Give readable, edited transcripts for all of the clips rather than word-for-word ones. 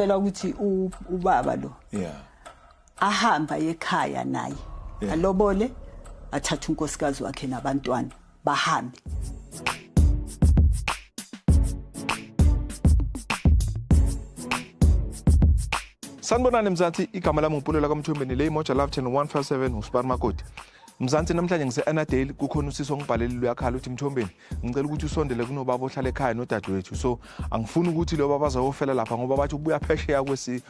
Cela ukuthi ubaba lo ahamba ekhaya naye alobole, athathe unkosikazi wakhe nabantwana bahambe. Sanibonani Mzansi, igama lami nguMpulela kaMthombeni, le Imoja Love Channel 157 uSibari Makoti. Mzansi, namhlanje ngise-Annandale, kukhona usisi ongibhalelile uyakhala uthi Mthombeni, ngicela ukuthi usondele kunobaba ohlala ekhaya nodadewethu. So angifuni ukuthi lo baba azayofela lapha ngoba bathi ubuya phesheya kwezwe.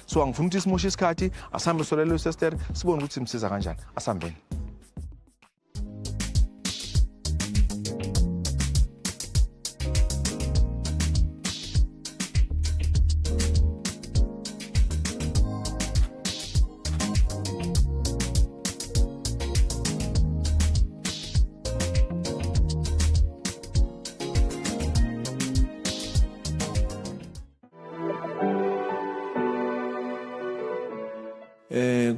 So angifuni ukuthi simoshe isikhathi, asihambe solele usister sibone ukuthi simsiza kanjani. Asihambeni.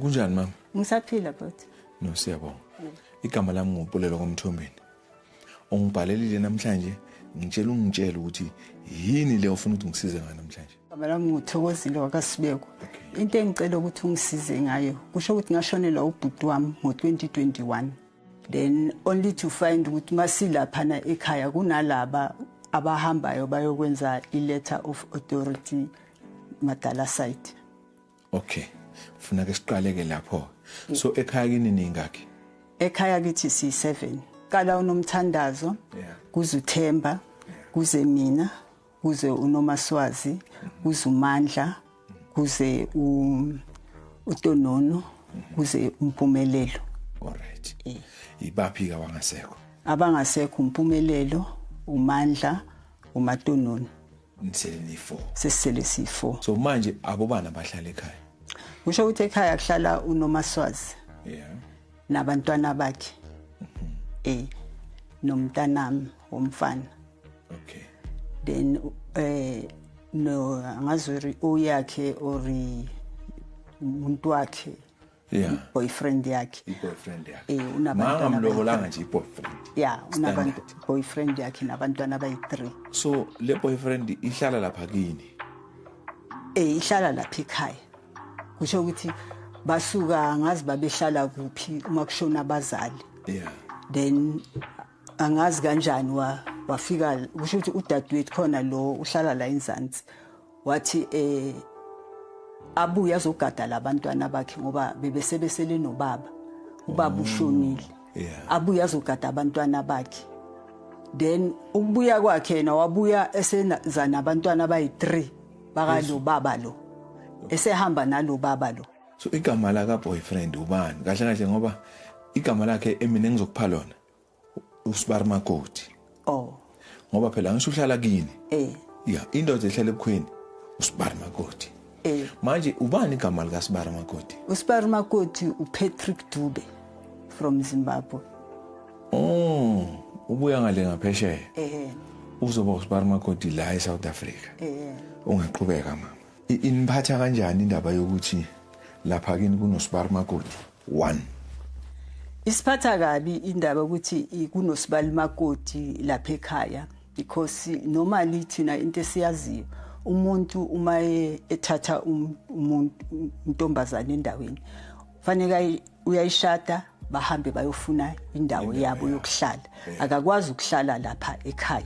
Kunjani mama? Ngisaphila bhuti. No, siyabonga. Igama lami nguMpulelo kwaMthombeni. Ungibhalelile namhlanje, ngitshela ungitshela ukuthi yini le ofuna ukuthi ngisize ngayo namhlanje. Igama lami nguThokozile wakaSibeko. Into engicela ukuthi ungisize ngayo kusho ukuthi ngashonelwa ubhuti wami ngo-2021. Then only to find ukuthi masilaphana ekhaya kunalaba abahambayo bayokwenza i-letter of authority madala side. Okay. Ufuna ke siqaleke lapho. So ekhaya kini ningakhi? Ekhaya kithi si7. Qala unomthandazo, kuze uThemba, kuze mina, kuze uNomaswazi, kuze uMandla, kuze uTonono, kuze uMpumelelo. All right. Ibaphi ke abangasekho? Abangasekho uMpumelelo, uMandla, uMatonono. Nisele ni4. Sesele si4. So manje abobani abahlala ekhaya? Kusho ukuthi ekhaya kuhlala uNomaswazi. Nabantwana bakhe. Nomntanami womfana. Okay. Then no angazuri uyakhe or umuntu wakhe. Boyfriend yakhe. I-boyfriend yakhe. Unabantwana. Mangamlobolanga nje i-boyfriend. Yeah, unabantu boyfriend yakhe nabantwana abayi-3. So le boyfriend ihlala lapha kini? Ihlala lapha ekhaya. Kusho ukuthi basuka angazi babehlala kuphi uma kushona abazali. Then angazi kanjani wafika, kusho ukuthi udadewethu khona lo uhlala la eNzansi. Wathi abuye azogada labantwana bakhe ngoba bebesebesele nobaba. Ubaba ushonile. Abuye azogada abantwana bakhe. Then ukubuya kwakhe yena wabuya eseza nabantwana abayi-3 bakalo baba lo. Esehamba nalo baba lo. So igama la ka boyfriend ubani? Kahle kahle ngoba igama lakhe emina engizokupha lona uSibari Makoti. Oh. Ngoba phela ngisho uhlala kini. Yeah, indoda ehlala ebukhweni uSibari Makoti. Manje ubani igama lika Sibari Makoti? uSibari Makoti uPatrick Dube from Zimbabwe. Oh, ubuya ngale ngaphesheya. Uzoba uSibari Makoti la eSouth Africa. Ungaqhubeka mama. Iniphatha kanjani indaba yokuthi lapha kini kunoSibari Makoti 1? Isiphatha kabi indaba ukuthi kunoSibari Makoti lapha ekhaya because normally thina into esiyaziyo umuntu uma ethatha umuntu intombazane endaweni fanele uyayishada bahambe bayofuna indawo yabo yokuhlala. Akakwazi ukuhlala lapha ekhaya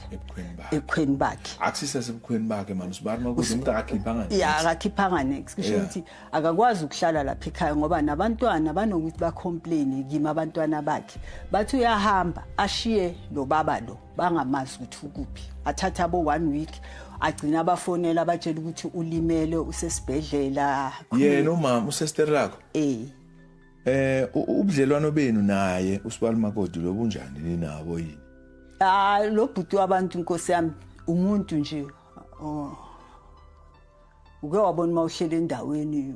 ebukhweni bakhe. Akusise sebukhweni bakhe manje uSibari Makoti umuntu akakhiphanga next. Yeah, akakhiphanga next. Kusho ukuthi akakwazi ukuhlala lapha ekhaya ngoba nabantwana banokuthi ba complain kimi abantwana bakhe. Bathi uyahamba ashiye lo baba lo bangamazi ukuthi ukuphi. Athatha abo 1 week agcina abafonela abatshela ukuthi ulimele usesibhedlela. Yena umama usester lakho? Ubudlelwano benu naye uSibari Makoti lobunjani ninabo yini? Lo bhuti wabantu inkosi yami umuntu nje uke wabona mawuhlele endaweni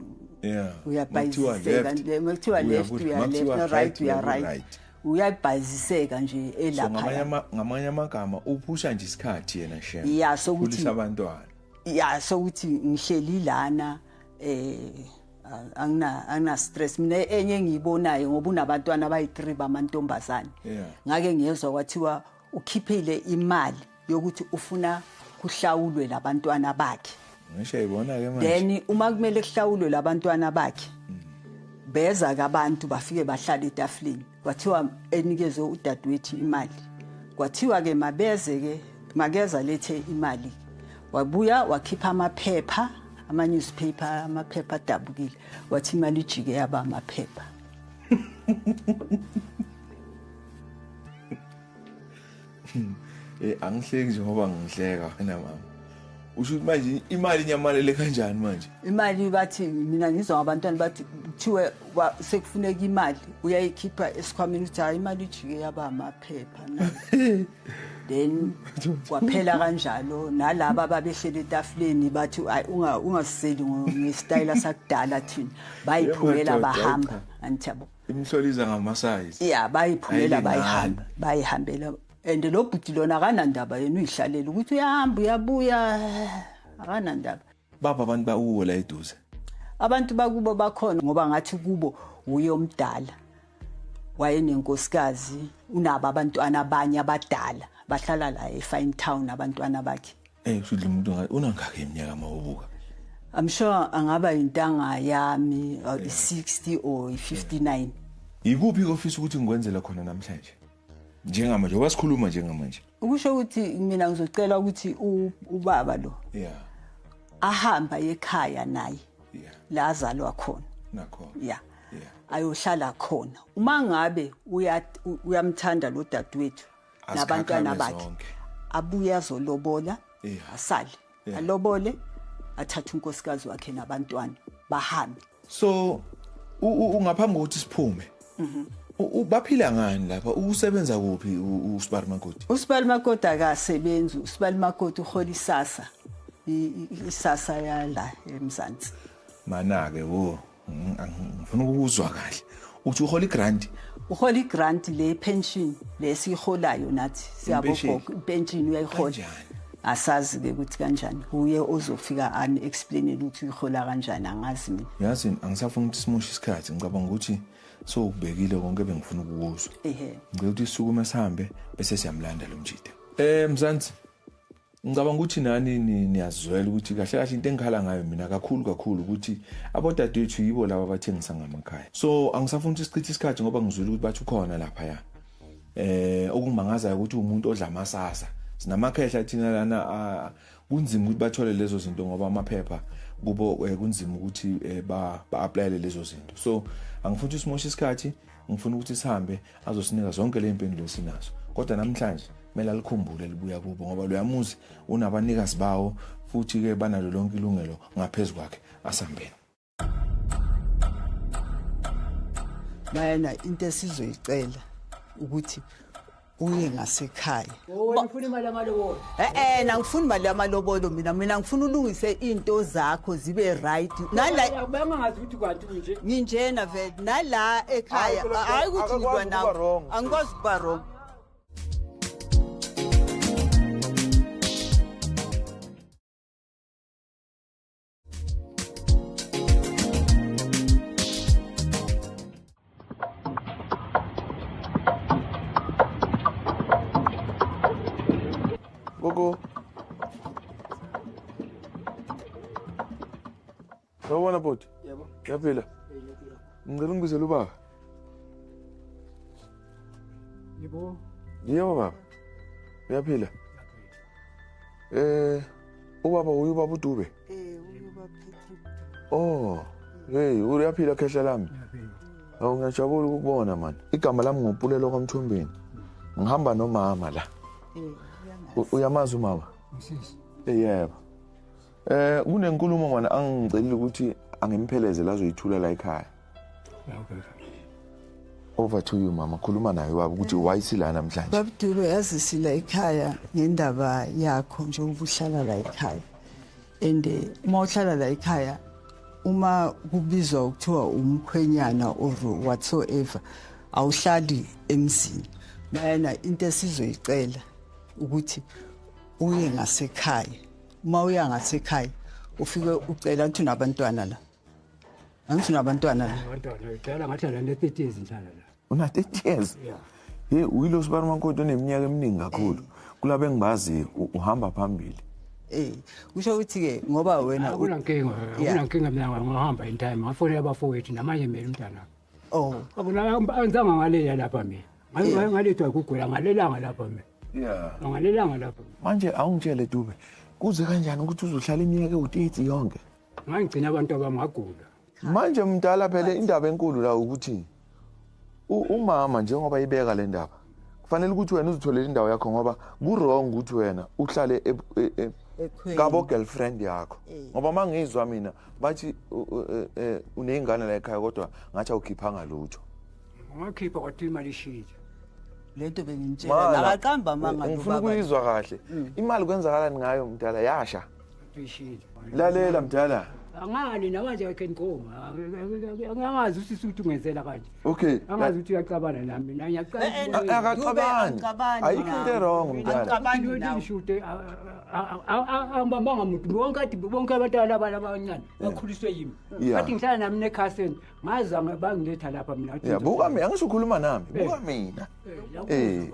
uyabhayiziseka nje makuthiwa left uya left right uya right uyabhayiziseka nje elapha. Ngamanye amagama uphusha nje isikhathi yena shem. Yeah, so ukuthi abantwana. Yeah, so ukuthi ngihleli lana angina stress mina enye engiyibonayo ngoba unabantwana abayi3 bamantombazane. Ngake ngiyezwa kwathiwa ukhiphile imali yokuthi ufuna kuhlawulwe labantwana bakhe. Ngisho ayibona ke manje. Then uma kumele kuhlawulwe labantwana bakhe, beza ke abantu bafike bahlala etafuleni, kwathiwa enikezwe udadewethu imali, kwathiwa ke mabeze ke, makeza lethe imali. Wabuya wakhipha amaphepha, ama-newspaper, amaphepha adabukile, wathi imali ijike yaba amaphepha. Angihleki nje ngoba ngihleka wena mama. Usho ukuthi manje imali inyamalele kanjani manje? Imali bathi mina ngizwa ngabantwana bathi kuthiwe sekufuneka imali, uyayikhipha esikhwameni, uthi hayi, imali ijike yaba amaphepha na. Then kwaphela kanjalo. Nalaba ababehleli etafuleni bathi hayi, ungasiseli ngesitayela sakudala thina, bayiphumela. Yebo, madoda, bahamba. cha. Angithi yabo. Imhloliza ngama-size. Ya, bayiphumela. Ayilingani. Bayihamba, bayihambela, and lo bhuti lona akanandaba, yena uyihlalela ukuthi uyahamba uyabuya, akanandaba. Baba, abantu bakuwo la eduze? Abantu bakubo bakhona, ngoba ngathi kubo uye omdala, wayenenkosikazi, unabo abantwana abanye abadala, bahlala la eFine Town abantwana bakhe. Kusho ukuthi lo muntu unangaki iminyaka mawubuka? I'm sure angaba intanga yami, 60 or 59. Ikuphi ofisa ukuthi ngikwenzele khona namhlanje? Njengamanje ngoba sikhuluma njengamanje. Ukusho ukuthi mina ngizocela ukuthi ubaba lo ahamba ekhaya naye la azalwa khona. Nakho. Ya. Yeah. Ayohlala khona. Uma ngabe uyamthanda lo dadewethu nabantwana Azikhakhame bakhe, zonke. abuye azolobola, asale, alobole, athathe unkosikazi wakhe nabantwana, bahambe. So ungaphambi kokuthi siphume, baphila ngani lapha? Usebenza kuphi uSibari Makoti? Usibali Makoti akasebenzi. Usibali Makoti uhola iSASSA, iSASSA yala eMzansi. Mana ke wo, ngifuna ukuzwa kahle. Uthi uhola igrant? Uhola igrant le, pension lesiyiholayo nathi siyabogogo, ipension uyayihola. Kanjani? Asazi ke ukuthi kanjani, uye ozofika ani explain ukuthi uyihola kanjani, angazi mina. Yazi, angisafuni ukuthi simoshe isikhathi, ngicabanga ukuthi sokubekile konke bengifuna ukukuzwa. Ngicela ukuthi sisukume sihambe bese siyamlanda lo mjida. Mzansi, ngicabanga ukuthi nani niyazwela ukuthi kahle kahle into engikhala ngayo mina kakhulu kakhulu ukuthi abodadewethu yibo laba abathengisa ngamakhaya. So angisafuni ukuthi sichithe isikhathi ngoba ngizwile ukuthi bathi ukhona lapha ya. Okungimangazayo ukuthi umuntu odla amasasa. Sinamakhehla thina lana, kunzima ukuthi bathole lezo zinto ngoba amaphepha kubo kunzima ukuthi ba applyele lezo zinto. So angifuni ukuthi simoshe isikhathi, ngifuna ukuthi sihambe azosinika zonke le impendulo esinazo. Kodwa namhlanje kumele alikhumbule libuya kubo ngoba lo yamuzi unabanikazi bawo futhi ke banalo lonke ilungelo ngaphezulu kwakhe. Asambeni. Bayena, into esizoyicela ukuthi uye ngasekhaya. Wena ufuna imali yamalobolo? Eh, angifuni imali yamalobolo mina. Mina ngifuna ulungise into zakho zibe right nala. Bengangazi ukuthi kanti unje. Nginjena vele nala ekhaya. Hayi, hayi ukuthi akakwazi ngilwa ukuba nawe. wrong. Angikwazi ukuba wrong. Gogo. Sawubona bhuti. Yebo. Uyaphila? Ngicela ungibizele ubaba. Yebo. Yebo baba. Uyaphila? Ubaba uyu baba uDube. Uba Patrick. Oh, hey, uyaphila khehla lami? Awu, ngiyajabula ukukubona man. Igama lami nguPulelo kwaMthombeni. Ngihamba nomama la. Uyamazi umama? Usisi. Yebo. Kunenkulumo mana angicelile ukuthi angimpheleze la azoyithula la ekhaya. Okay. Over to you mama, khuluma naye baba ukuthi why sila namhlanje. Bab'Dube, yazi sila ekhaya ngendaba yakho njengoba uhlala la ekhaya, and uma uhlala la ekhaya, uma kubizwa kuthiwa umkhwenyana or whatsoever, awuhlali emzini. Bayena, into esizoyicela ukuthi uye ngasekhaya. Uma uya ngasekhaya ufike ucela, angithi unabantwana la, angithi unabantwana la? Abantwana kudala ngahlala ne-30 years ngihlala la. Una 30 years. Yeah. Hey, uyilo sibani makoti oneminyaka eminingi kakhulu. Kulabo engibaziyo uhamba phambili. Kusho ukuthi ke ngoba wena akunankinga, akunankinga mina ngihamba in time ngafonela abafowethu namanje mina umntana. Oh. Akuna angizange ngalela lapha mina. Ngalethwa ukugula ngalelanga lapha mina. Yeah. Ngalelanga lapha. Manje awungitshele Dube, kuze kanjani ukuthi uzohlala iminyaka ewu-30 yonke? Ngangigcina abantu abangagula. Manje mdala phela indaba enkulu la ukuthi umama njengoba ibeka le ndaba kufanele ukuthi wena uzitholele indawo yakho ngoba ku-wrong ukuthi wena uhlale kabo girlfriend yakho. Ngoba mangizwa mina bathi uneyingane la ekhaya kodwa ngathi awukhiphanga lutho. Ngakhipha kodwa imali ishile. Lento bengintshela nakaqamba manga lo baba. Ngifuna ukuyizwa kahle. Imali kwenzakalani ngayo mdala yasha? Ishile. Lalela mdala. Angani namanje I can go. Angazi usisi ukuthi ungenzela kanje. Okay. Angazi ukuthi uyacabana nami. Mina ngiyacabana. Akacabani. Ayikho into wrong mdala. Angicabani nawe. Ngishute angibambanga muntu. Bonke athi bonke abantwana abancane bakhuliswe yimi. Bathi ngihlala nami nekhaseni. Ngaza bangiletha lapha mina. Yeah, buka mina angisho ukhuluma nami. Buka mina.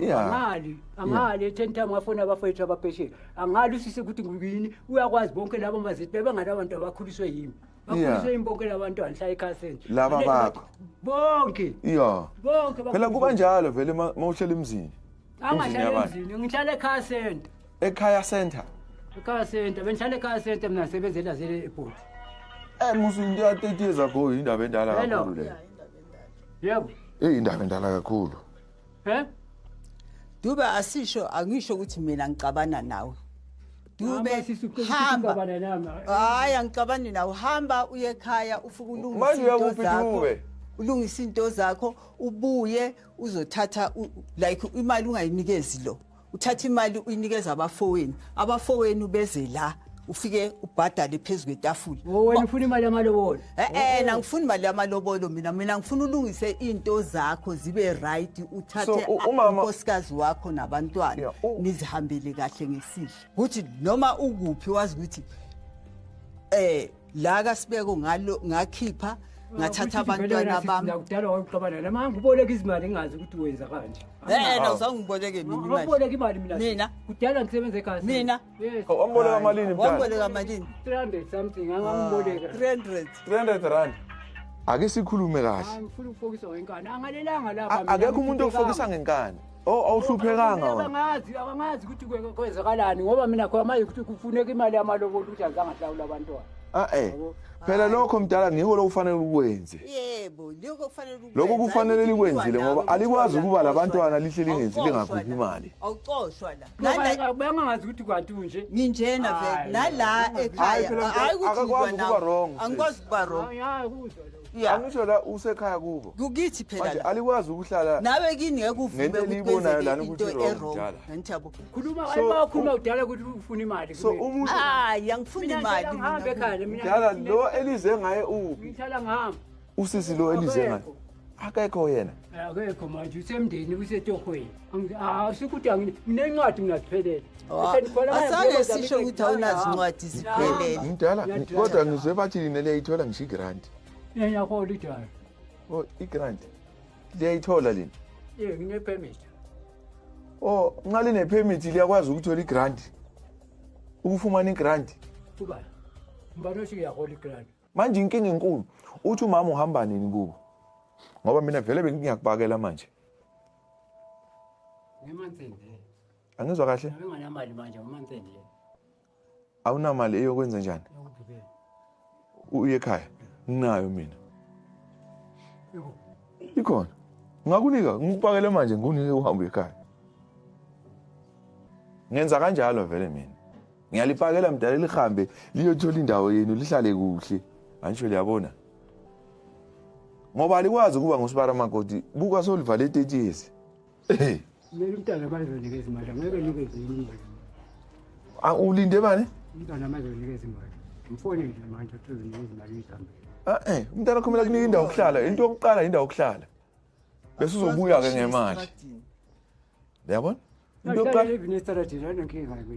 Yeah. Angali, angali 10 times ngafona abafowethu abaphesheya. Angali usisi ukuthi ngiyini uyakwazi bonke labo mazithi bebenganabantu abakhuliswe yimi. Bakhuliswe yimi bonke labantwana hlala ekhaseni. Laba bakho. Bonke. Yeah. Bonke. Phela kuba njalo vele mawuhlala emzini. Angahlala emzini, ngihlala ekhaya center. Ekhaya center. Ekhaya center, bengihlala ekhaya center mina ngisebenzela zele airport. Musu into ya 30 years ago indaba endala kakhulu le. Yebo. Indaba endala kakhulu. Dube asisho angisho ukuthi mina ngicabana nawe. Dube hamba. Hayi angicabani nawe, hamba uye ekhaya ufike ulungise into zakho. Ulungise into zakho ubuye uzothatha like imali ungayinikezi lo. Uthatha imali uyinikeza abafowenu. Abafowenu beze la. Ufike ubhadale phezulu kwetafula. Wena ufuna imali yamalobolo? Angifuni imali yamalobolo mina. Mina ngifuna ulungise into zakho zibe right, uthathe unkosikazi wakho nabantwana nizihambele kahle ngesihle. Kuthi noma ukuphi wazi ukuthi la kaSibeko ngalo ngakhipha ngathatha abantwana bami. Ngakudala waqabana nami ngiboleka izimali ngingazi ukuthi wenza kanje. Awuzangiboleke mina imali. Ngiboleka imali mina. Mina kudala ngisebenza ekhaya. Mina. Wamboleka malini mntana? Wamboleka malini? 300 something angamboleka. 300. 300 rand. Ake sikhulume kahle. Ngifuna ukufokisa ngenkani. Angalelanga lapha. Akekho umuntu ofokisa ngenkani. Oh awuhluphekanga wena. Angazi ukuthi kwenzakalani ngoba mina khona manje ukuthi kufuneka imali yamalobolo ukuthi azangahlawula abantwana. Phela lokho mdala ngiko lokufanele ukwenze. Yebo, lokho kufanele ukwenze. Lokho kufanele likwenzile ngoba alikwazi ukuba labantwana lihle lingenzi lingakhuphi imali. Awucoshwa la. Bangangazi ukuthi kanti unje. Nginjena vele nala ekhaya. Hayi ukuthi akakwazi ukuba wrong. Angikwazi ukuba wrong. Angisho la usekhaya kubo. Kukithi phela la. Alikwazi ukuhlala. Nawe kini ngeke uvume ukuthi kwenzeke into e-wrong. Ngithi yabo. Khuluma ayibakhuluma udala ukuthi ufuna imali. So umuntu hayi angifuni imali mina. Mdala lo elize ngaye uphi? Ngihlala ngihamba. Usisi lo elize ngaye. Akekho yena. Akekho manje usemndeni usetohweni. Asikuthi nginencwadi mina ziphelele. Asange sisho ukuthi awunazi incwadi ziphelele. Mdala kodwa ngizwe bathi lina liyayithola ngisho igrant. Ngiyahola idala. Oh igrant. Liyayithola lina? Yebo ngine permit. Oh nxa line permit liyakwazi ukuthola igrant. Ukufumana igrant. Kuba. Mbano siyahola igrant. Manje inkinga enkulu uthi umama uhamba nini kubo? Ngoba mina vele bengiyakubakela manje. Ngimantsende. Angizwa kahle? Nginganamali manje ngimantsende. Awunamali eyokwenza njani? Yokugibela. Uye ekhaya. Nginayo mina. Yebo. Ikhona. Ngakunika ngikupakele manje ngikunike uhambe ekhaya. Ngenza kanjalo vele mina. Ngiyalipakela mdala lihambe liyothola indawo yenu lihlale kuhle. Angisho liyabona. Ngoba alikwazi ukuba ngusibara makoti buka solivale 30 years. Mina umntana bazonikeza imali angeke nikeze imali. Ulinde bani? Umntana bazonikeza imali. Mfonele manje uthi uzonikeza imali ihambe. Umntana kumele kunike indawo yokuhlala. Into yokuqala indawo yokuhlala. Bese uzobuya ke ngemali. Uyabona? Into yokuqala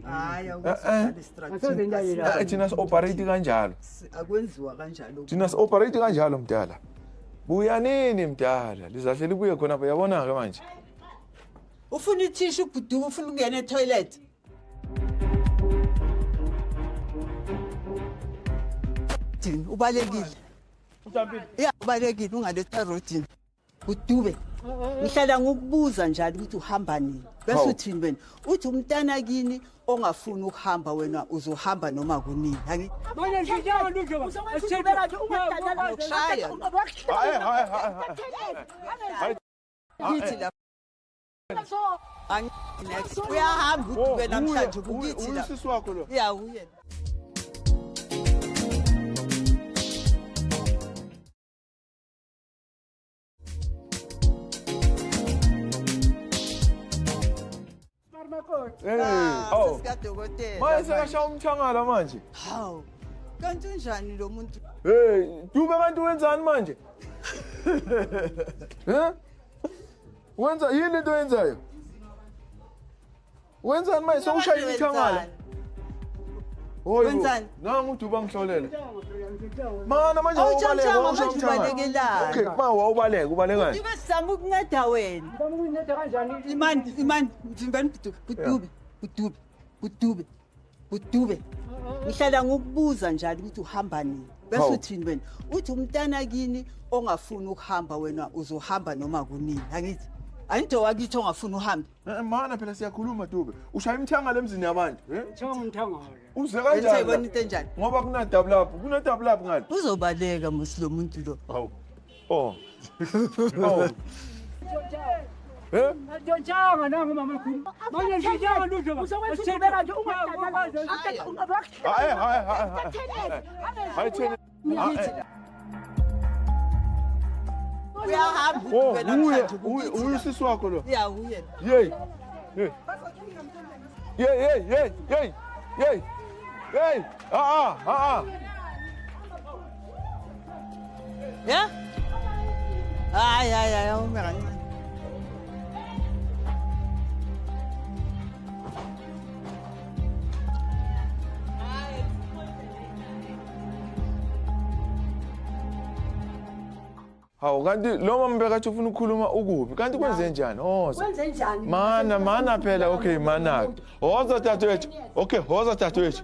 Hayi awuzohlala thina si-operate kanjalo. Akwenziwa kanjalo. Thina si-operate kanjalo mdala. Buyanini mdala, lizahle libuye khona uyabona ke manje. Ufuna ithishu ubhuduka ufuna ukungena etoilet. Ubalekile. Ya ubalekile ungaletha rodini. Udube. Ngihlala ngokubuza njalo ukuthi uhamba nini. Bese uthini wena? Uthi umntana kini ongafuni ukuhamba wena uzohamba noma kunini. Angi Hayi. Next. Uyahamba uDube namhlanje kukithi la. Usisi wakho lo. Ya uye. Hey, sikadokotela. Manje sekashaya umthangala manje. Hawu. Kanti unjani lo muntu? Hey, Dube kanti wenzani manje? Eh? Wenza yini into oyenzayo? Wenzani manje sewushaya imithangala? Wenzani? Nangu uDube angihlolela. Mana manje wawubaleka, wawubaleka. Okay, ma wawubaleka, ubaleka. Dube sizama ukunceda wena. Sizama ukunceda kanjani? Imani, imani, mvimbani Dube, Dube, Dube, Dube. Ngihlala ngokubuza njalo ukuthi uhamba nini. Bese uthini wena? Uthi umntana kini ongafuni ukuhamba wena uzohamba noma kunini. Angithi angithi wakithi ongafuni uhambe. Mana phela siyakhuluma Dube. Ushaya imithangala emzini yabantu, eh? Ushaya umthangala. Uze kanjani? Uyibona into enjani? Ngoba kuna double up, kuna double up ngani? Uzobaleka mos lo muntu lo. Hawu. Oh. Oh. Eh? Ntontshanga nangu mama khulu. Manje ntontshanga lutho. Hayi hayi hayi. Hayi thena. Uyahamba uDube namhlanje kukithi. Usisi wakho lo. Ya uye. Hey. Hey. Hey hey hey hey. Hey. Hey. Ah ah ah. Ya? Hayi hayi hayi umngani. Hawu kanti lo mama bekathi ufuna ukukhuluma ukubi kanti kwenze njani? Hoza. Kwenze njani? Mana mana phela okay mana. Hoza dadewethu. Okay, hoza dadewethu.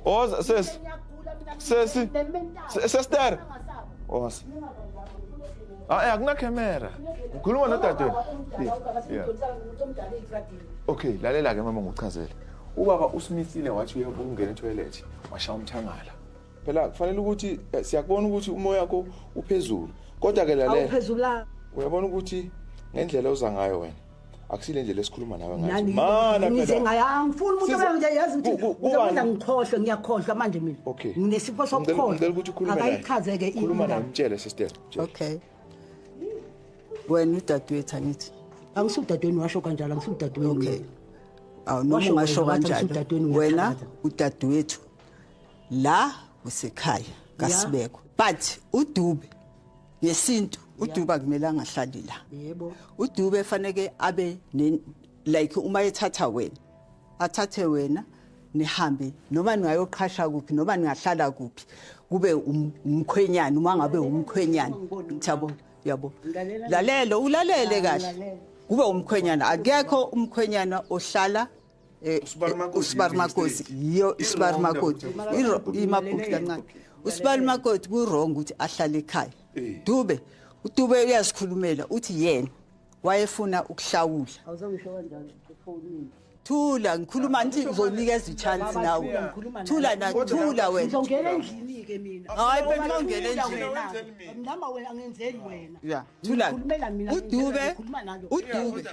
Hoza sesi. Sesi. Sister. Hoza. Ah, akuna camera. Ukhuluma nodadewethu. Yeah. Okay, lalela ke mama ngikuchazele. Ubaba usimisile wathi uyabungena etoilet, washaya umthangala. Phela kufanele ukuthi siyakubona ukuthi umoya wakho uphezulu. Kodwa ke lalela. Uyabona ukuthi ngendlela oza ngayo wena akusile indlela esikhuluma nawe ngayo. Mana phela. Ngiyangifuna umuntu obenza yazi ukuthi uzokwenza ngikhohlwe ngiyakhohlwa manje mina. Nginesifo sokukhohlwa. Ngicela ukuthi ukhulume naye. Akayichazeke into. Khuluma naye umtshele sister. Okay. Wena udadewethu angithi. Angisudadewenu washo kanjalo angisudadewenu. Okay. Awu noma ungasho kanjalo. Wena udadewethu la usekhaya kaSibeko. But uDube ngesintu uDube akumelanga ahlale la. Yebo. uDube fanele abe like uma ethatha wena athathe wena nihambe noma ningayoqhasha kuphi noma ningahlala kuphi kube umkhwenyana uma ngabe umkhwenyana ngithabo yabo lalela ulalele kahle kube umkhwenyana akekho umkhwenyana ohlala uSibarimakoti yiyo iSibarimakoti imaphuphi kancane uSibarimakoti ku wrong ukuthi ahlale ekhaya. Dube uDube uyasikhulumela uthi yena wayefuna ukuhlawula. Awuzangisho kanjalo efonini. Thula ngikhuluma ngithi uzonikeza i-chance nawe. Thula na thula wena. Ngizongena endlini ke mina. Hayi phela ungena endlini. Nama wena angenzeli wena. Yeah, thula. uDube uDube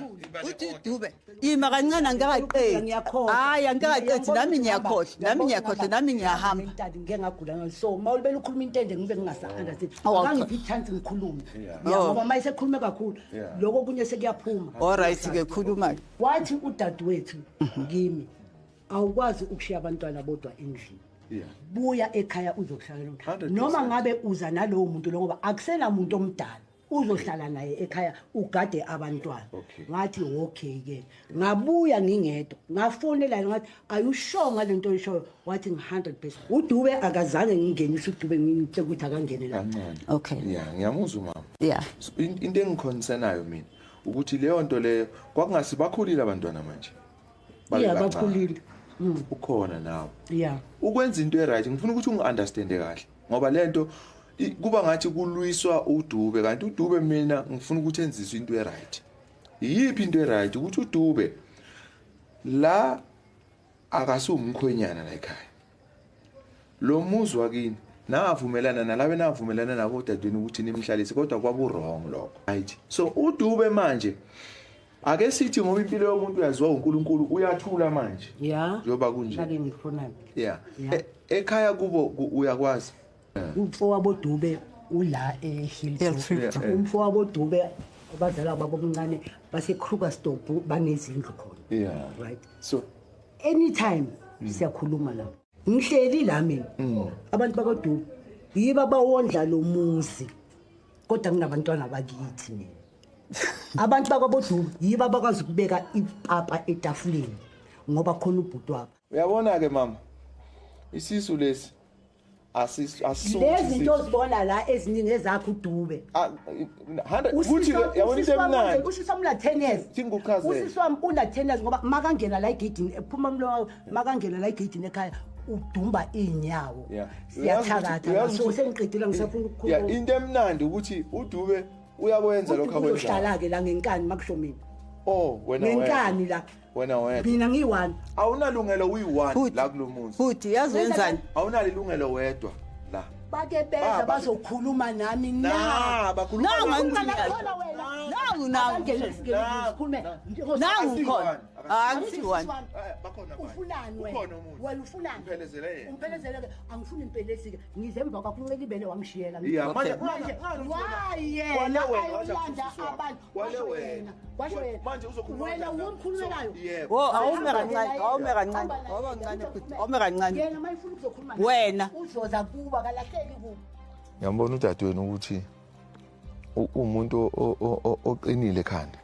uthi Dube ima kancane angikaqedi. Hayi angikaqedi nami ngiyakhohlwa nami ngiyakhohlwa nami ngiyahamba. Ngike ngagula so mawulibela ukhuluma into ende ngibe ngingasa understand. Akangiphi i-chance ngikhulume. Ngoba maye sekhulume kakhulu lokho kunye sekuyaphuma. All right ke khuluma. Wathi udadewethu kimi awukwazi ukushiya abantwana bodwa endlini. Buya ekhaya uzokuhlala noma ngabe uza nalowo muntu lo ngoba akusena muntu omdala uzohlala naye ekhaya ugade abantwana. Ngathi okay ke ngabuya ngingedwa ngafonela ngathi ayusho ngalento oyishoyo wathi ngi100%. uDube akazange ngingenise uDube ngimtshela ukuthi akangene la. Okay. Yeah, ngiyamuzwa mama. Yeah. Into engiconcernayo mina ukuthi leyo nto leyo kwakungasi bakhulile abantwana manje. Yeah, bakhulile. Ukhona nawe. Yeah. Ukwenza into eright ngifuna ukuthi ungiunderstande kahle. Ngoba lento kuba ngathi kulwiswa uDube, kanti uDube mina ngifuna ukuthi enziswe into e-right. Yiphi into e-right? Ukuthi uDube la akasumkhwenyana la ekhaya. Lo muzi wakini navumelana nalabe navumelana nabo dadweni ukuthi nimhlalise, kodwa kwaku wrong lokho. Right. So uDube manje ake sithi ngoba impilo yomuntu uyaziwa uNkulunkulu, uyathula manje. Njengoba kunje. Ngake ngifonane. Yeah. Ekhaya kubo uyakwazi. Umfowabo Dube ula eHilltop. Umfowabo Dube abazala babo omncane base Krugersdorp banezindlu khona. Yeah. Right. So anytime siyakhuluma la. Ngihleli la mina. Abantu bakwaDube yiba bawondla lo muzi. Kodwa nginabantwana bakithi mina. Abantu bakwaBodube yiba bakwazi ukubeka ipapa etafuleni ngoba khona ubhuti wabo. Uyabona ke mama, isisu lesi asisuthi. Lezi zinto ozibona la eziningi ezakho uDube. Ukuthi yabona into emnandi. Usisi wami una 10 years. Singikuchazele. Usisi wami una 10 years ngoba makangena la egedini ephuma umlomo, makangena la egedini ekhaya udumba inyawo. Siyathakatha. So sengiqedile ngisafuna ukukhuluma. Yeah, into emnandi ukuthi uDube uyakwenza lokho akwenzayo. Uzohlala ke la ngenkani makusho mina. Oh, wena wena. Ngenkani la. Wena wedwa. Mina ngiyi-1. Awunalungelo uyi-1 la kulomuzi. Futhi yazi wenzani? Awunalilungelo wedwa la. Bake beza bazokhuluma nami na. Bakhuluma Nangu nangu. Nangu khona. Angisi-1. Bakhona. Ufunani wena? Wena ufunani? Umphelezele yena. Umphelezele ke angifuni impelesi ke. Ngize emva kwakho uncela ibele wangishiyela. Yeah, manje why yena ayolanda abantu? Wale wena. Kwasho yena. Manje uzokhuluma wena umkhulumelayo. Wo awume kancane, awume kancane. Awume kancane futhi, awume kancane. Yena mayifuna ukuzokhuluma wena uzoza kuba kalahleki kuba. Ngiyambona udadewenu ukuthi umuntu oqinile ekhanda.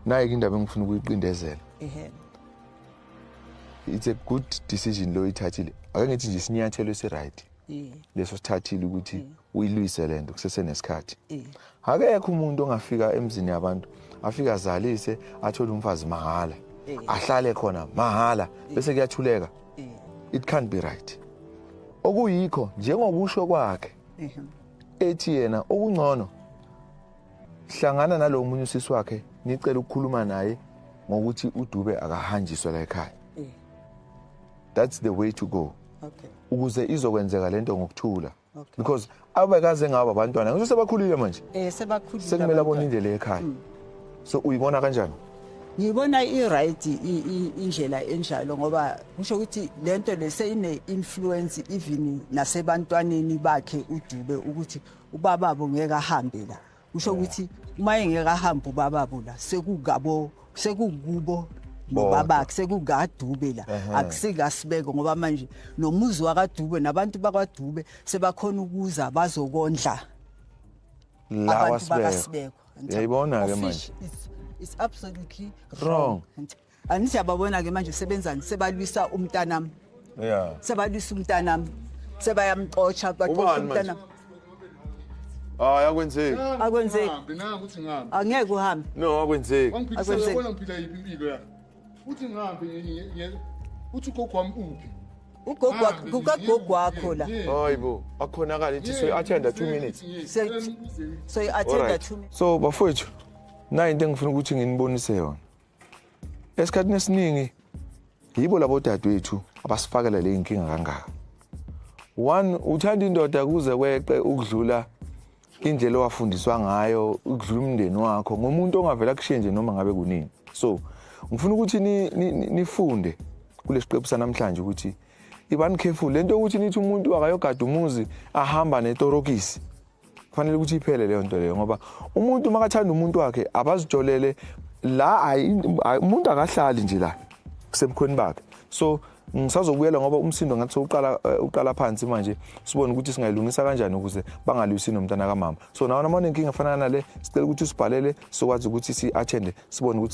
Nayi indaba engifuna ukuyiqindezela. It's a good decision lo ithathile. Ake ngithi nje isinyathelo esi-right. Leso sithathile ukuthi uyilwise lento kusesenesikhathi. Akekho umuntu ongafika emzini yabantu afika azalise athole umfazi mahala. Ahlale khona mahala bese kuyathuleka. It can't be right. Okuyikho njengokusho kwakhe ethi yena okungcono hlangana nalo munye usisi wakhe nicela ukukhuluma naye ngokuthi uDube akahanjiswe la ekhaya. That's the way to go. Okay. Ukuze izokwenzeka lento ngokuthula. Okay. Because abakaze ngabo abantwana ngisho sebakhulile manje. Sebakhulile. Sekumele abone indlela ekhaya. So uyibona kanjani? Ngibona i-right indlela enjalo ngoba kusho ukuthi lento leseyine influence even nasebantwaneni bakhe uDube ukuthi ubababo ngeke ahambe la. Kusho ukuthi uma engeke ahambe ubababo la sekugabo sekukubo nobabakhe sekukaDube la akusikasibeko ngoba manje nomuzi wakaDube nabantu bakwaDube sebakhona ukuza bazokondla la bakasibeko. Uyayibona ke manje. It's absolutely wrong. Angithi yababona ke manje sebenzani sebalwisa umntanami. Yeah. Sebalwisa umntanami. Sebayamxotsha baxotsha umntanami. Ah, akwenzeki. Akwenzeki. Mina ukuthi ngihambe. Angeke uhambe. No, akwenzeki. Akwenzeki. Ngiphila yiphi impilo yakho? Uthi ngihambe uthi ugogo wami uphi? Ugogo wakho, kukagogo wakho la. Hayibo, akhonakala ithi so attend 2 minutes. So attend 2 minutes. So bafowethu, nayi into engifuna ukuthi nginibonise yona. Esikhathini esiningi yibo labo dadewethu abasifakela le inkinga kangaka. One, uthanda indoda kuze kweqe ukudlula indlela owafundiswa ngayo, ukudlula umndeni wakho ngomuntu ongavela kushiye nje noma ngabe kunini. So ngifuna ukuthi nifunde kulesiqephu sanamhlanje ukuthi ibani careful lento ukuthi nithi umuntu akayogada umuzi ahamba netorokisi. Kufanele ukuthi iphele leyo nto leyo ngoba umuntu makathanda umuntu wakhe abazijolele la umuntu akahlali nje la kusebukhweni bakhe. So ngisazobuyela ngoba umsindo ngathi uqala phansi manje sibone ukuthi singayilungisa kanjani ukuze bangalwisi nomntana kamama. So nawe noma unenkinga efana nale sicela ukuthi usibhalele sokwazi ukuthi si-attend sibone ukuthi